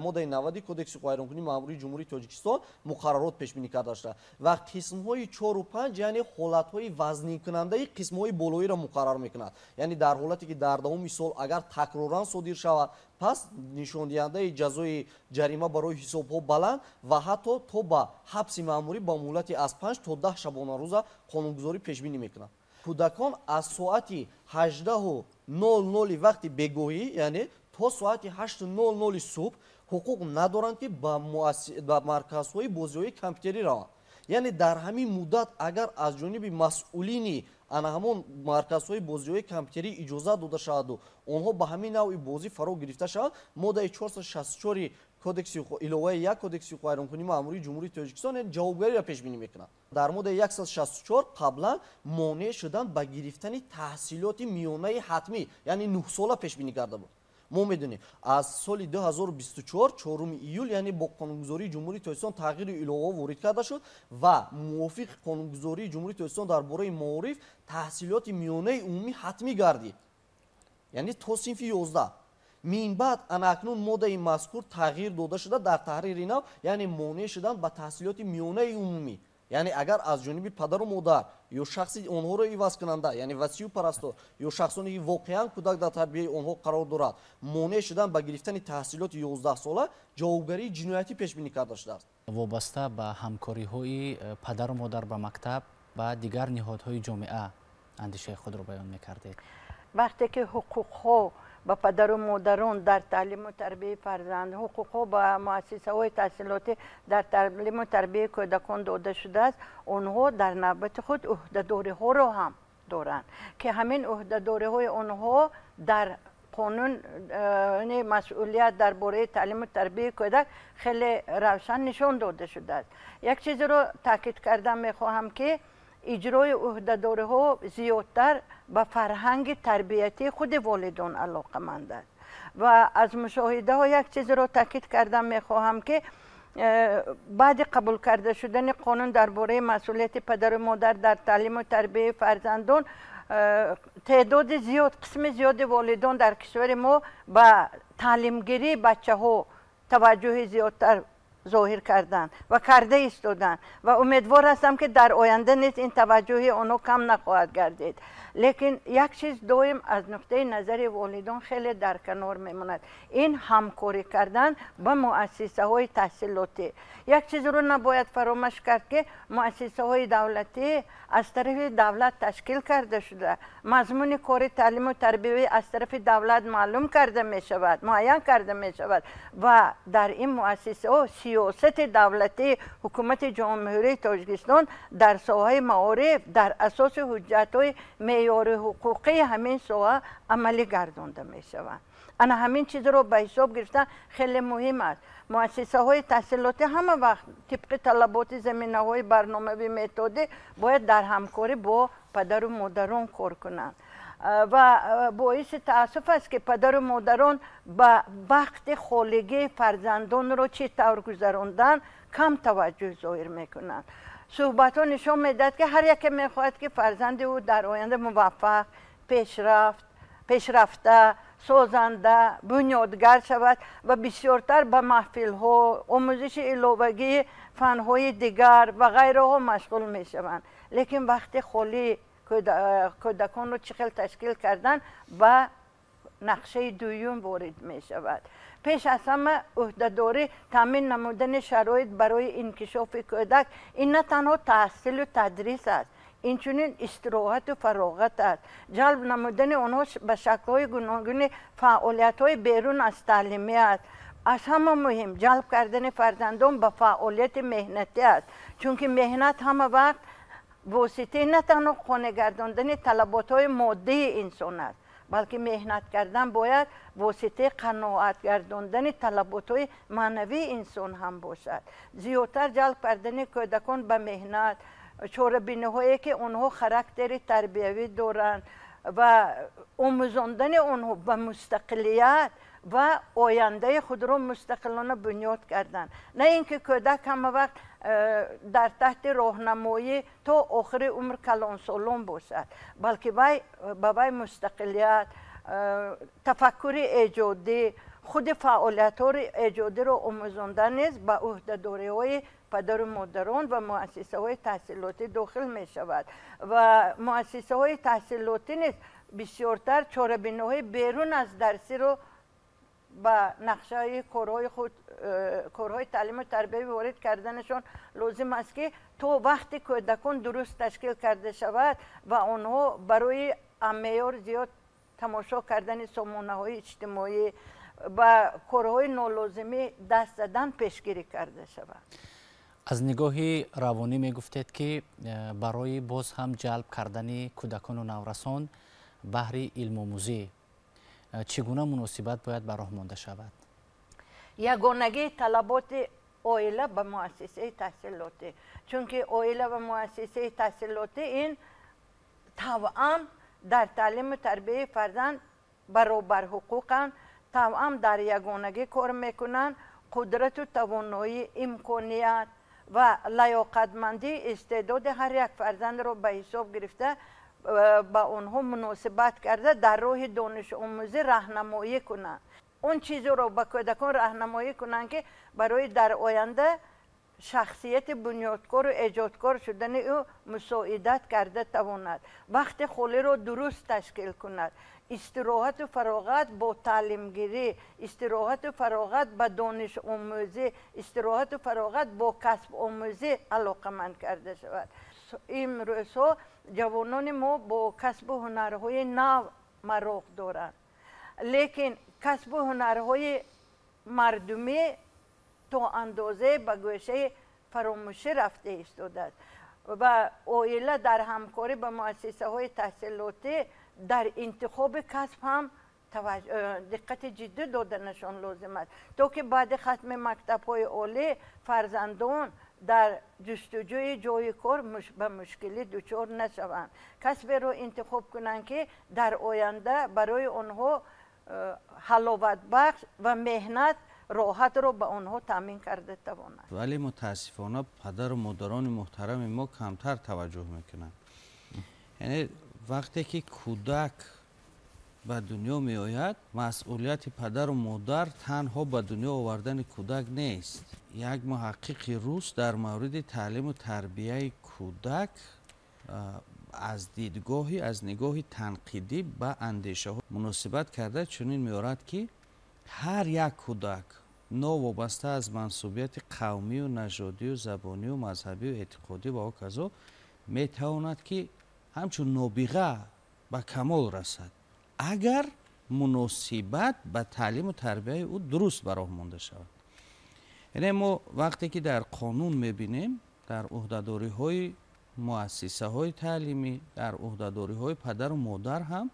моддаи 90 Кодекси ҳуқуқвайронкунии маъмурии Ҷумҳурии Тоҷикистон муқаррарот пешбинӣ карда шуда ва қисмҳои 4 5, яъне ҳолатҳои вазнинкунандаи қисмҳои болоиро муқаррар мекунад. Яъне дар ҳолате ки дар давоми сол агар такроран содир шавад, пас нишондиҳандаи ҷазои ҷарима барои ҳисобҳо баланд ва ҳатто то ба ҳабси маъмурӣ ба муҳлати аз 5 то 10 шабонарӯза қонунгузорӣ пешбинӣ мекунад. Кӯдакон аз соати 18:00 вақти бегоҳӣ, яъне то соати 8:00 субҳ ҳуқуқ надоранд, ки ба марказҳои бозиҳои компютерӣ раванд. Яъне дар ҳамин муддат агар аз ҷониби масъулини ана ҳамон марказҳои бозиҳои компютерӣ иҷозат дода шаваду онҳо ба ҳамин навъи бозӣ фаро гирифта шаванд, моддаи 464 Кодекси иловаи 1 Кодекси ҳуқуқвайронкунии маъмурии Ҷумҳурии Тоҷикистон ҷавобгариро пешбинӣ мекунад. Дар моддаи 164 қаблан монеъ шудан ба гирифтани таҳсилоти миёнаи ҳатмӣ, яъне 9 сола пешбинӣ карда буд. Мо медонем, аз соли 2024 4 июл, яъне бо қонунгузории Ҷумҳурии Тоҷикистон тағйиру иловаҳо ворид карда шуд ва мувофиқи қонунгузории Ҷумҳурии Тоҷикистон дар бораи маориф таҳсилоти миёнаи умумӣ ҳатмӣ гардид, яъне то синфи 11. Минбаъд ана акнун моддаи мазкур тағйир дода шуда дар таҳрири нав, яъне монеъ шудан ба таҳсилоти миёнаи умумӣ, яъне агар аз ҷониби падару модар ё шахси онҳоро ивазкунанда, яъне васию парастор ё шахсоне ки воқеан кӯдак дар тарбияи онҳо қарор дорад, монеъ шудан ба гирифтани таҳсилоти 11 сола ҷавобгарии ҷиноятӣ пешбинӣ карда шудааст. Вобаста ба ҳамкориҳои падару модар ба мактаб ва дигар ниҳодҳои ҷомеа андешаи худро баён мекардед. Вақте ки ҳуқуқҳо ба падару модарон дар таълиму тарбияи фарзанд, ҳуқуқҳо ба муассисаҳои таҳсилотӣ дар таълиму тарбияи кӯдакон дода шудааст, онҳо дар навбати худ ӯҳдадориҳоро ҳам доранд, ки ҳамин ӯҳдадориҳои онҳо дар қонун масъулият дар бораи таълиму тарбияи кӯдак хеле равшан нишон дода шудааст. Як чизеро таъкид кардан мехоҳам, ки иҷрои ӯҳдадориҳо зиёдтар ба фарҳанги тарбиятии худи волидон алоқаманд аст. Ва аз мушоҳидаҳо як чизеро таъкид кардан мехоҳам, ки баъди қабул карда шудани қонун дар бораи масъулияти падару модар дар таълиму тарбияи фарзандон, теъдоди зиёд, қисми зиёди волидон дар кишвари мо ба таълимгирии бачаҳо таваҷҷӯҳи зиёдтар зоҳир карданд ва карда истоданд ва умедвор ҳастам, ки дар оянда низ ин таваҷҷӯҳи онҳо кам нахоҳад гардид. Лекин як чиз доим аз нуқтаи назари волидон хеле дар канор мемонад, ин ҳамкорӣ кардан ба муассисаҳои таҳсилотӣ. Як чизро набояд фаромӯш кард, ки муассисаҳои давлатӣ аз тарафи давлат ташкил карда шуда, мазмуни кори таълиму тарбиявӣ аз тарафи давлат маълум карда мешавад, муайян карда мешавад ва дар ин муассисаҳо сиёсати давлатии ҳукумати Ҷумҳурии Тоҷикистон дар соҳаи маориф дар асоси ҳуҷҷатҳои меъёри ҳуқуқии ҳамин соҳа амалӣ гардонда мешаванд. Ана ҳамин чизро ба ҳисоб гирифтан хеле муҳим аст. Муассисаҳои таҳсилотӣ ҳама вақт тибқи талаботи заминаҳои барномавӣ методӣ бояд дар ҳамкорӣ бо падару модарон кор кунанд. Ва боиси таассуф аст, ки падару модарон ба вақти холигии фарзандонро чӣ тавр гузарондан кам таваҷҷӯҳ зоҳир мекунанд. Суҳбатҳо нишон медиҳад, ки ҳар яке мехоҳад, ки фарзанди ӯ дар оянда муваффақ, пешрафта, созанда, бунёдгар шавад ва бисёртар ба маҳфилҳо, омӯзиши иловагии фанҳои дигар ва ғайраҳо машғул мешаванд. Лекин вақти холӣ кӯдаконро чӣ хел ташкил кардан ба нақшаи дуюм ворид мешавад. Пеш аз ҳама ӯҳдадорӣ таъмин намудани шароит барои инкишофи кӯдак ин на танҳо таҳсилу тадрис аст, инчунин истироҳату фароғат аст. Ҷалб намудани онҳо ба шаклҳои гуногуни фаъолиятҳои берун аз таълимӣ аст. Аз ҳама муҳим ҷалб кардани фарзандон ба фаъолияти меҳнатӣ аст, чунки меҳнат ҳама вақт воситаи на танҳо қонеъ гардондани талаботҳои моддии инсон аст, балки меҳнат кардан бояд воситаи қаноат гардондани талаботҳои маънавии инсон ҳам бошад. Зиёдтар ҷалб кардани кӯдакон ба меҳнат, чорабиниҳое ки онҳо характери тарбиявӣ доранд ва омӯзондани онҳо ба мустақилият ва ояндаи худро мустақилона бунёд кардан. На ин ки кӯдак ҳама вақт дар таҳти роҳнамоӣ то охири умр калонсолон бошад, балки ба вай мустақилият, тафаккури эҷодӣ, худи фаъолиятҳои эҷодиро омӯзондан низ ба ӯҳдадориҳои падару модарон ва муассисаҳои таҳсилотӣ дохил мешавад. Ва муассисаҳои таҳсилотӣ низ бисёртар чорабиниҳои берун аз дарсиро ба нақшаи корҳои худ, корҳои таълиму тарбиявӣ ворид карданашон лозим аст, ки то вақти кӯдакон дуруст ташкил карда шавад ва онҳо барои меъёр зиёд тамошо кардани сомонаҳои иҷтимоӣ ба корҳои нолозимӣ даст задан пешгирӣ карда шавад. Аз нигоҳи равонӣ мегуфтед, ки барои боз ҳам ҷалб кардани кӯдакону наврасон баҳри илмомӯзӣ чӣ гуна муносибат бояд ба роҳ монда шавад? Ягонагии талаботи оила ба муассисаи таҳсилотӣ, чунки оила ва муассисаи таҳсилотӣ ин тавъам дар таълиму тарбияи фарзанд баробарҳуқуқанд, тавъам дар ягонагӣ кор мекунанд. Қудрату тавоноӣ, имконият ва лаёқатмандии истеъдоди ҳар як фарзандро ба ҳисоб гирифта ба онҳо муносибат карда дар роҳи донишомӯзӣ раҳнамоӣ кунанд. Он чизеро ба кӯдакон раҳнамоӣ кунанд, ки барои дар оянда шахсияти бунёдкору эҷодкор шудани ӯ мусоидат карда тавонад. Вақти холиро дуруст ташкил кунад. Истироҳату фароғат бо таълимгирӣ, истироҳату фароғат ба донишомӯзӣ, истироҳату фароғат бо касбомӯзӣ алоқаманд карда шавад. Имрӯзҳо ҷавонони мо бо касбу ҳунарҳои нав мароқ доранд, лекин касбу ҳунарҳои мардумӣ то андозае ба гӯшаи фаромӯшӣ рафта истодааст ва оила дар ҳамкорӣ ба муассисаҳои таҳсилотӣ дар интихоби касб ҳам диққати ҷиддӣ доданашон лозим аст, то ки баъди хатми мактабҳои олӣ фарзандон дар ҷустуҷӯи ҷойи кор ба мушкилӣ дучор нашаванд. Касберо интихоб кунанд, ки дар оянда барои онҳо ҳаловатбахш ва меҳнат роҳатро ба онҳо таъмин карда тавонад. Вале мутаассифона падару модарони муҳтарами мо камтар таваҷҷӯҳ мекунанд. Яъне вақте ки кӯдак ба дунё меояд, масъулияти падару модар танҳо ба дунё овардани кӯдак нест. Як муҳаққиқи рус дар мавриди таълиму тарбияи кӯдак аз дидгоҳи аз нигоҳи танқидӣ ба андешаҳо муносибат карда чунин меорад, ки ҳар як кӯдак новобаста аз мансубияти қавмию нажодию забонию мазҳабию эътиқодӣ ва ҳоказо метавонад, ки ҳамчун нобиға ба камол расад, агар муносибат ба таълиму тарбияи ӯ дуруст ба роҳ монда шавад. Яъне мо вақте ки дар қонун мебинем, дар ӯҳдадориҳои муассисаҳои таълимӣ, дар ӯҳдадориҳои падару модар ҳам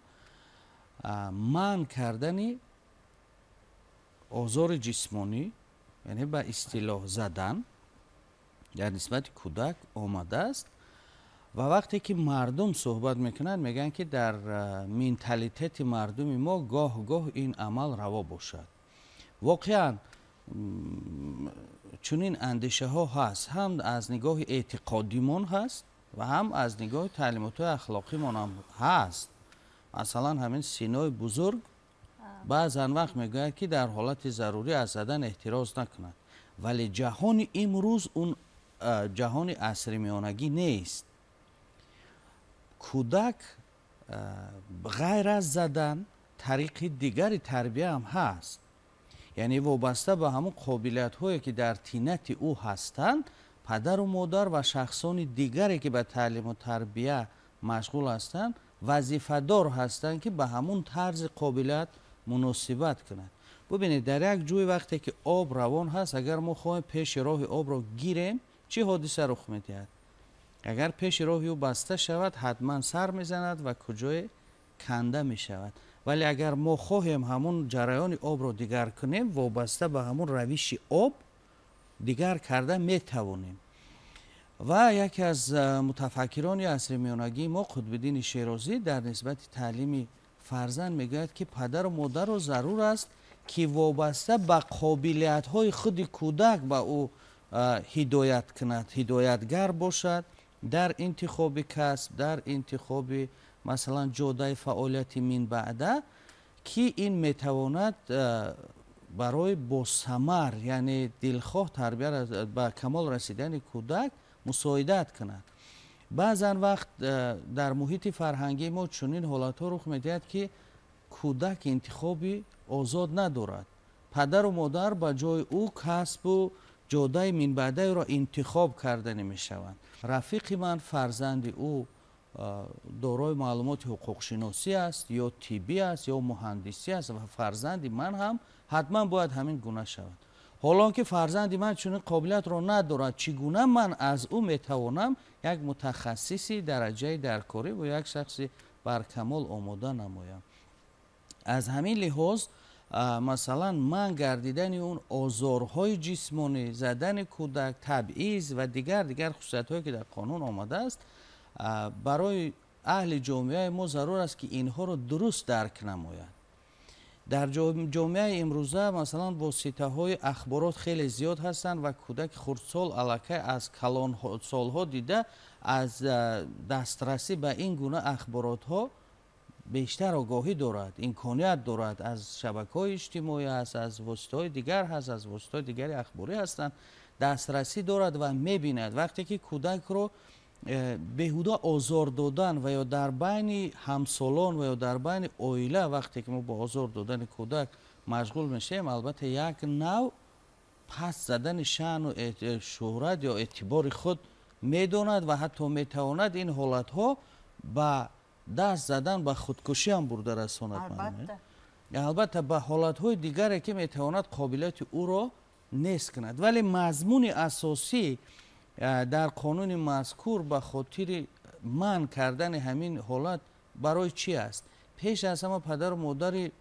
манъ кардани озори ҷисмонӣ, яъне ба истилоҳ задан дар нисбати кӯдак омадааст. Ва вақте ки мардум суҳбат мекунанд, мегӯянд, ки дар менталитети мардуми мо гоҳ-гоҳ ин амал раво бошад. Воқеан чунин андешаҳо ҳаст, ҳам аз нигоҳи эътиқодимон ҳаст ва ҳам аз нигоҳи таълимотҳои ахлоқимон ҳам ҳаст. Масалан, ҳамин Синои бузург баъзан вақт мегӯяд, ки дар ҳолати зарурӣ аз задан эҳтироз накунад, вале ҷаҳони имрӯз он ҷаҳони асри миёнагӣ нест. Кӯдак ғайр аз задан тариқи дигари тарбия ҳам ҳаст, яъне вобаста ба ҳамон қобилиятҳое ки дар тинати ӯ ҳастанд, падару модар ва шахсони дигаре ки ба таълиму тарбия машғул ҳастанд, вазифадор ҳастанд, ки ба ҳамон тарзи қобилият муносибат кунанд. Бубинед, дар як ҷӯй вақте ки об равон ҳаст, агар мо хоҳем пеши роҳи обро гирем, чӣ ҳодиса рух медиҳад? Агар пеши роҳи ӯ баста шавад, ҳатман сар мезанад ва куҷое канда мешавад. Вале агар мо хоҳем ҳамон ҷараёни обро дигар кунем, вобаста ба ҳамон равиши об дигар карда метавонем. Ва яке аз мутафаккирони асри миёнагии мо, Қутбиддини Шерозӣ, дар нисбати таълими фарзанд мегӯяд, ки падару модарро зарур аст, ки вобаста ба қобилиятҳои худи кӯдак ба ӯ ҳидоят кунад, ҳидоятгар бошад дар интихоби касб, дар интихоби масалан ҷодаи фаъолияти минбаъда, ки ин метавонад барои босамар, яъне дилхоҳ тарбия ба камол расидани кӯдак мусоидат кунад. Баъзан вақт дар муҳити фарҳангии мо чунин ҳолатҳо рух медиҳад, ки кӯдак интихоби озод надорад. Падару модар ба ҷои ӯ касбу ҷодаи минбаъдаеро интихоб карданӣ мешаванд. Рафиқи ман, фарзанди ӯ дорои маълумоти ҳуқуқшиносӣ аст, ё тиббӣ аст, ё муҳандисӣ аст ва фарзанди ман ҳам ҳатман бояд ҳамин гуна шавад. Ҳолон ки фарзанди ман чунин қобилиятро надорад, чӣ гуна ман аз ӯ метавонам як мутахассиси дараҷаи даркорӣ ва як шахси баркамол омода намоям? Аз ҳамин лиҳоз, масалан, манъ гардидани он озорҳои ҷисмонӣ, задани кӯдак, табъиз ва дигар хусусиятҳое ки дар қонун омадааст, барои аҳли ҷомеаи мо зарур аст, ки инҳоро дуруст дарк намояд. Дар ҷомеаи имрӯза масалан воситаҳои ахборот хеле зиёд ҳастанд ва кӯдаки хурдсол аллакай аз калонсолҳо дида аз дастрасӣ ба ин гуна ахборотҳо бештар огоҳӣ дорад, имконият дорад, аз шабакаҳои иҷтимоӣ ҳаст, аз воситаҳои дигар ҳаст, аз воситаҳои дигари ахборӣ ҳастанд, дастрасӣ дорад ва мебинад. Вақте ки кӯдакро беҳуда озор додан ва ё дар байни ҳамсолон ва ё дар байни оила, вақте ки мо бо озор додани кӯдак машғул мешавем, албатта як нав паст задани шаъну шӯҳрат ё эътибори худ медонад ва ҳатто метавонад ин ҳолатҳо ба даст задан ба худкушӣ ҳам бурда расонад. Албатта ба ҳолатҳои дигаре ки метавонад қобилияти ӯро нест кунад. Вале мазмуни асосӣ дар қонуни мазкур ба хотири манъ кардани ҳамин ҳолат барои чӣ аст? Пеш аз ҳама падару модари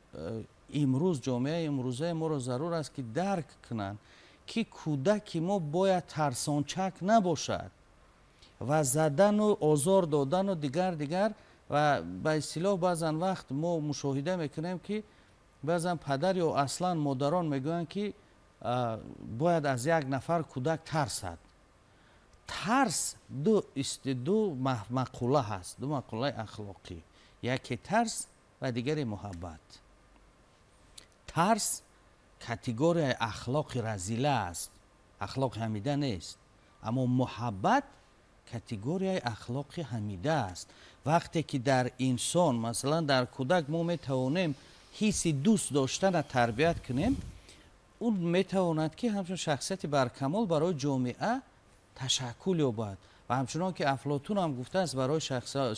имрӯз, ҷомеаи имрӯзаи моро зарур аст, ки дарк кунанд, ки кӯдаки мо бояд тарсончак набошад ва задану озор додану дигар ва ба истилоҳ баъзан вақт мо мушоҳида мекунем, ки баъзан падар ё аслан модарон мегӯянд, ки бояд аз як нафар кӯдак тарсад. Тарс ду мақула ҳаст, ду мақулаи ахлоқӣ. Яке тарс ва дигаре муҳаббат. Тарс категорияи ахлоқи разила аст, ахлоқи ҳамида нест. Аммо муҳаббат категорияи ахлоқи ҳамида аст. Вақте ки дар инсон, масалан дар кӯдак, мо метавонем ҳисси дӯст доштана тарбият кунем, ӯ метавонад, ки ҳамчун шахсияти баркамол барои ҷомеа ташаккул ёбад. Ва ҳамчунон ки Афлотун ҳам гуфтааст, барои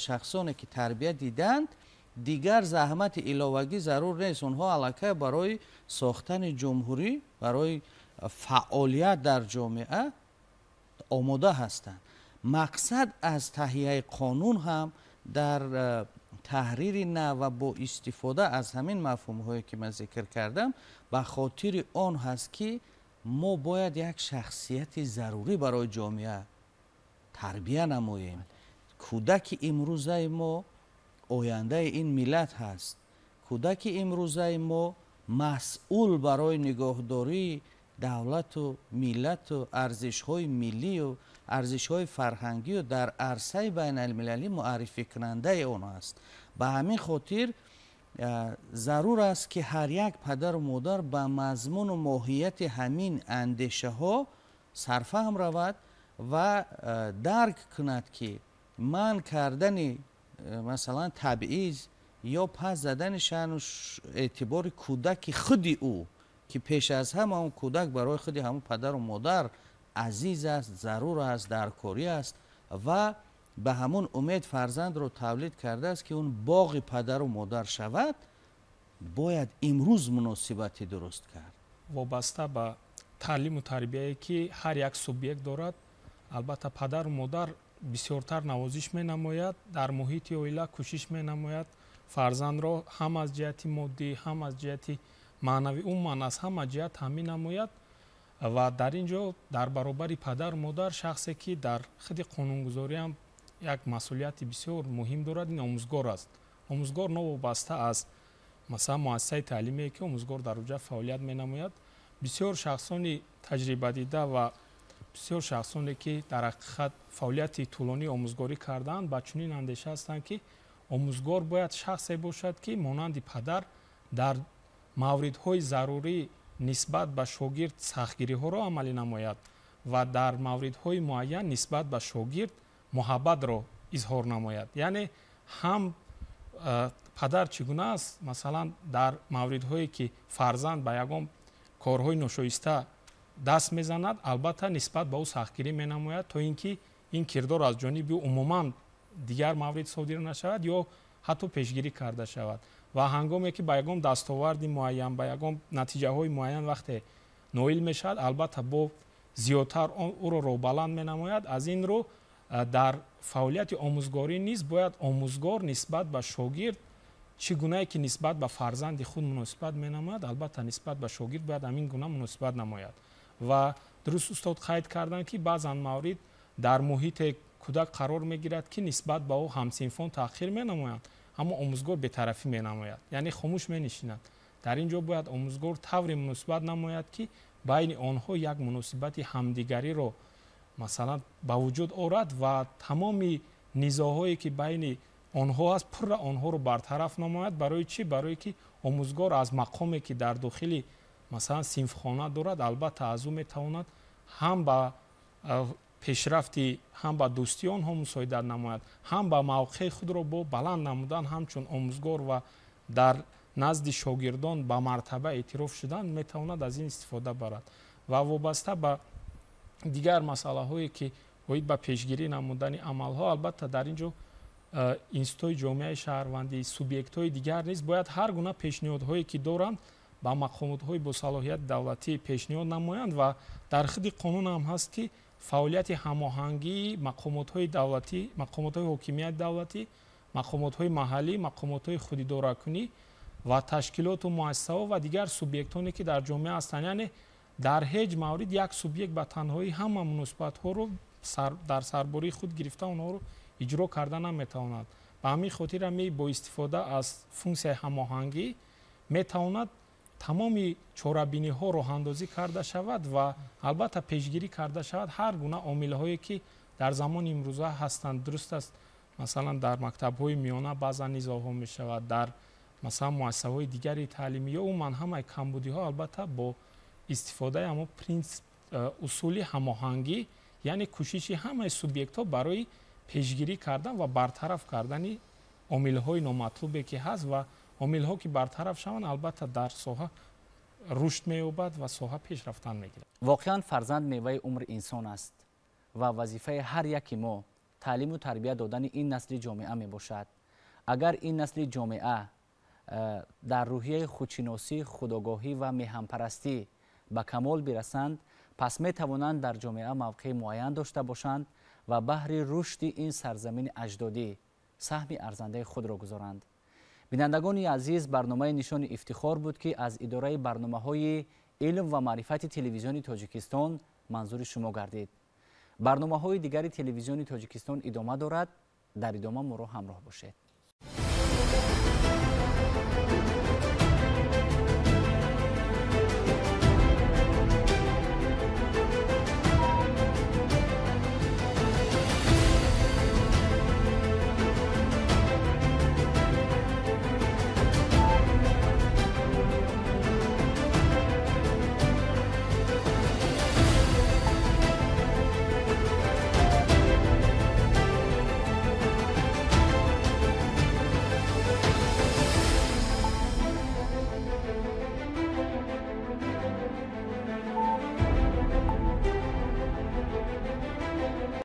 шахсоне ки тарбия диданд, дигар заҳмати иловагӣ зарур нест. Онҳо аллакай барои сохтани ҷумҳурӣ, барои Фаъолият дар ҷомеа омода ҳастанд. Мақсад аз таҳияи қонун ҳам дар таҳрири нав ва бо истифода аз ҳамин мафҳумҳое ки ман зикр кардам, ба хотири он ҳаст ки мо бояд як шахсияти зарурӣ барои ҷомеа тарбия намоем. Кӯдаки имрӯзаи мо ояндаи ин миллат ҳаст. Кӯдаки имрӯзаи мо масъул барои нигоҳдории давлату миллату арзишҳои миллию арзишҳои фарҳангию дар арсаи байналмилалӣ муаррификунандаи он аст. Ба ҳамин хотир зарур аст ки ҳар як падару модар ба мазмуну моҳияти ҳамин андешаҳо сарфаҳм равад ва дарк кунад, ки манъ кардани, масалан, табъиз ё пас задани шаъну эътибори кӯдаки худи ӯ, ки пеш аз ҳама он кӯдак барои худи ҳамон падару модар азиз аст, зарур аст, даркорӣ аст ва ба ҳамон умед фарзандро тавлид кардааст, ки он боғи падару модар шавад, бояд имрӯз муносибати дуруст кард. Вобаста ба таълиму тарбияе ки ҳар як субъект дорад, албатта падару модар бисёртар навозиш менамояд, дар муҳити оила кӯшиш менамояд фарзандро ҳам аз ҷиҳати моддӣ, ҳам аз ҷиҳати маънавӣ, умуман аз ҳама ҷиҳат таъмин намояд. Ва дар ин ҷо дар баробари падару модар шахсе ки дар худи қонунгузориам як масъулияти бисёр муҳим дорад, ин омӯзгор аст. Омӯзгор новобаста аз, масалан, муассисаи таълимие ки омӯзгор дар оҷа фаъолият менамояд, бисёр шахсони таҷрибадида ва бисёр шахсоне ки дар ҳақиқат фаъолияти тӯлонии омӯзгорӣ кардаанд, ба чунин андеша ҳастанд, ки омӯзгор бояд шахсе бошад, ки монанди падар дар мавридҳои зарурӣ нисбат ба шогирд сахтгириҳоро амалӣ намояд ва дар мавридҳои муайян нисбат ба шогирд муҳаббатро изҳор намояд. Яъне ҳам падар чӣ гуна аст, масалан, дар мавридҳое ки фарзанд ба ягон корҳои ношоиста даст мезанад, албатта нисбат ба ӯ сахтгирӣ менамояд, то ин ки ин кирдор аз ҷониби ӯ умуман дигар маврид содир нашавад ё ҳатто пешгирӣ карда шавад. Ва ҳангоме ки ба ягон дастоварди муайян, ба ягон натиҷаҳои муайян вақте ноил мешавад, албатта бо зиёдтар ӯро роҳбаланд менамояд. Аз ин рӯ дар фаъолияти омӯзгорӣ низ бояд омӯзгор нисбат ба шогирд чӣ гунае ки нисбат ба фарзанди худ муносибат менамояд, албатта нисбат ба шогирд бояд ҳамин гуна муносибат намояд. Ва дуруст устод қайд карданд, ки баъзан маврид дар муҳите кӯдак қарор мегирад, ки нисбат ба ӯ ҳамсинфон таъхир менамоянд, аммо омӯзгор бетарафӣ менамояд, яъне хомӯш менишинад. Дар ин ҷо бояд омӯзгор тавре муносибат намояд, ки байни онҳо як муносибати ҳамдигариро, масалан, ба вуҷуд орад ва тамоми низоъҳое ки байни онҳо аст, пурра онҳоро бартараф намояд. Барои чӣ? Барое ки омӯзгор аз мақоме ки дар дохили, масалан, синфхона дорад, албатта аз ӯ метавонад ҳам ба пешрафти, ҳам ба дӯстии онҳо мусоидат намояд, ҳам ба мавқеи худро бо баланд намудан ҳамчун омӯзгор ва дар назди шогирдон ба мартаба эътироф шудан метавонад аз ин истифода барад. Ва вобаста ба дигар масъалаҳое ки оид ба пешгирӣ намудани амалҳо, албатта дар ин ҷо институтҳои ҷомеаи шаҳрвандӣ, субъектҳои дигар низ бояд ҳар гуна пешниҳодҳое ки доранд, ба мақомотҳои босалоҳияти давлатӣ пешниҳод намоянд. Ва дар худи қонун ҳам ҳаст, ки фаъолияти ҳамоҳангии мақомотҳои давлатӣ, мақомотҳои ҳокимияти давлатӣ, мақомотҳои маҳаллӣ, мақомотҳои худидоракунӣ ва ташкилоту муассисаҳо ва дигар субъектоне ки дар ҷомеа ҳастанд. Яъне дар ҳеҷ маврид як субъект ба танҳоӣ ҳама муносибатҳоро дар сарбории худ гирифта онҳоро иҷро карда наметавонад. Ба ҳамин хотир ҳами бо истифода аз функсияи ҳамоҳангӣ метавонад тамоми чорабиниҳо роҳандозӣ карда шавад ва албатта пешгирӣ карда шавад ҳар гуна омилҳое ки дар замони имрӯза ҳастанд. Дуруст аст, масалан, дар мактабҳои миёна баъзан низоъҳо мешавад, дар, масалан, муассисаҳои дигари таълимӣ ё умуман ҳамаи камбудиҳо албатта бо истифодаи ҳамон принсип, усули ҳамоҳангӣ, яъне кӯшиши ҳамаи субъектҳо барои пешгирӣ кардан ва бартараф кардани омилҳои номатлубе ки ҳаст, ва омилҳо ки бартараф шаванд, албатта дар соҳа рушд меёбад ва соҳа пешрафтан мегирад. Воқеан, фарзанд меваи умри инсон аст ва вазифаи ҳар яки мо таълиму тарбия додани ин насли ҷомеа мебошад. Агар ин насли ҷомеа дар рӯҳияи худшиносӣ, худогоҳӣ ва меҳанпарастӣ Ба камол бирасанд, пас метавонанд дар ҷомеа мавқеи муайян дошта бошанд ва баҳри рушди ин сарзамини аҷдодӣ саҳми арзандаи худро гузоранд. Бинандагони азиз, барномаи Нишони ифтихор буд, ки аз идораи барномаҳои илм ва маърифати Телевизиони Тоҷикистон манзури шумо гардид. Барномаҳои дигари Телевизиони Тоҷикистон идома дорад. Дар идома моро ҳамроҳ бошед.